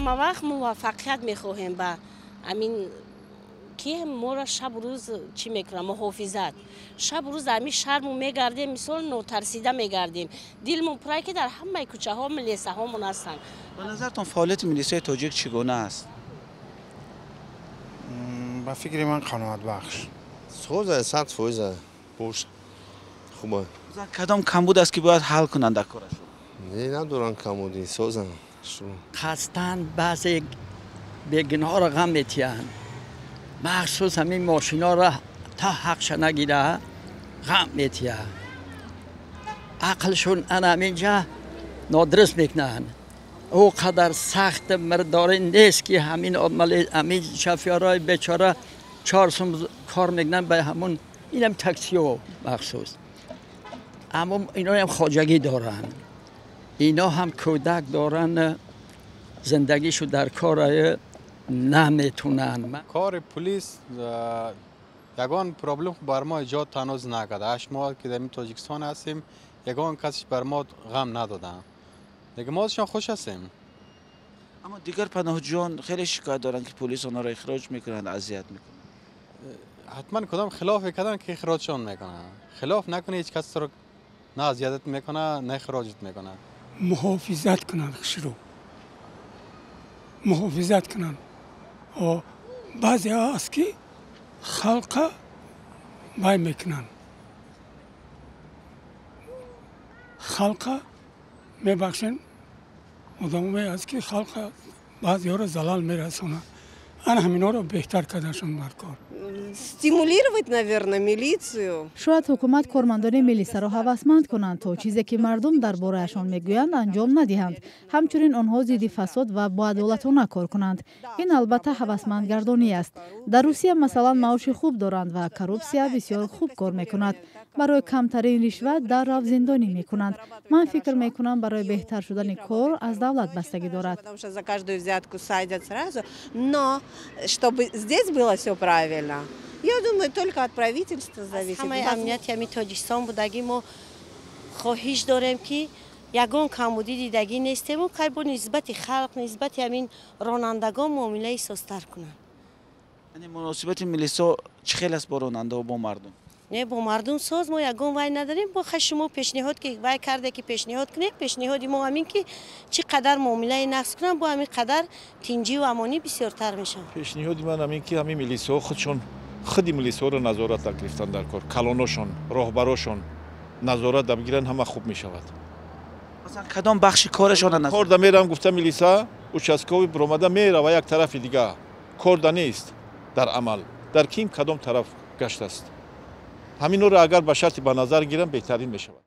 Ҳама вақт муваффақият мехоҳем ба ҳамин ки моро шабу рӯз чӣ мекунад, муҳофизат. Шабу рӯз ҳамин шаҳрмо мегардем, мисол нотарсида мегардем. Дилмон пурай ки дар ҳамаи кӯчаҳо милисаҳомон ҳастанд. Ба назартон фаъолияти милисаи тоҷик чӣ гуна аст? Ба фикри ман қаноатбахш. Соза 100% бош хуба. Кадом камбуд аст ки бояд ҳал кунанд дар корашон? Не, надоранд камбуди, созанд. Қасдан баъзе бегуноҳро ғам метиҳанд. Махсус ҳамин мошиноро та ҳақша нагира ғам метиҳанд. Ақлшон ана ҳаминҷа нодуруст мекунанд. Ӯ қадар сахт мирдорӣ нест ки ҳамин ҳамин шофёрҳои бечора 4 сум кор мекунанд ба ҳамун инам таксиҳо махсус. Аммо иноям хоҷагӣ доранд. Ино ҳам кӯдак доранд, зиндагишу дар кор наметунанд. Кори полис ягон проблем бар мо эҷод ҳанӯз накарда. 8 моҳ ки дар Тоҷикистон ҳастем, ягон касиш бар мо ғам надоданд. Дига мо азшон хуш ҳастем. Аммо дигар паноҳҷӯён хеле шикоят доранд ки полис онҳоро ихроҷ мекунанд, азият мекунанд. Ҳатман кадом хилофе карданд ки ихроҷшон мекунанд. Хилоф накунӣ ҳеҷ кас туро на азиятат мекунад, на ихроҷат мекунад. Муҳофизат кунанд, хушрӯ муҳофизат кунанд. Баъзеҳо аст ки халқа вай мекунанд, халқа мебахшен, одамое аст ки халқа баъзеҳоро залал мерасонанд. Ана ҳаминҳоро беҳтар карданшон бар кор. Стимулировать, наверное, милицию. Шояд ҳукумат кормандони милисаро ҳавасманд кунанд, то чизе ки мардум дар бораашон мегӯянд анҷом надиҳанд. Ҳамчунин онҳо зидди фасод ва боадолатона кор кунанд. Ин албатта ҳавасмандгардонӣ аст. Дар Русия масалан маоши хуб доранд ва коррупсия бисёр хуб кор мекунад. Барои камтарин ришват дар рав зиндонӣ мекунанд. Ман фикр мекунам барои беҳтар шудани кор аз давлат бастагӣ дорад. Потому что за каждую взятку садят сразу, но чтобы здесь было всё правильно, я думаю, только от правительства зависит. Ҳамаи амнияти ҳамин Тоҷикистон будагӣ мо хоҳиш дорем ки ягон камбудӣ дидагӣ нестему, кай бо нисбати халқ, нисбати ҳамин ронандагон муомилаи созтар кунанд. Яъне муносибати милисо чӣ хел аст бо ронандаҳо, бо мардум? Не, бо мардум соз, мо ягон вай надорем. Бо хай шумо пешниҳод ки вай карде ки пешниҳод кунем, пешниҳоди мо ҳамин ки чӣ қадар муомилаи нақс кунанд, бо ҳамин қадар тинҷиву амонӣ бисёртар мешавад. Пешниҳоди ман ҳамин ки ҳамин милисҳо худшон худи милисҳоро назорат гирифтан дар кор, калоношон, роҳбарошон назорат бигиранд, ҳама хуб мешавад. Масалан кадом бахши корашонро назорат? Кор да мерам гуфта милиса, участковый биромада мерава як тарафи дига. Кор да нест дар амал. Дар ким кадом тараф гаштааст. Ҳаминҳоро агар ба шарти ба назар гирам беҳтарин мешавад.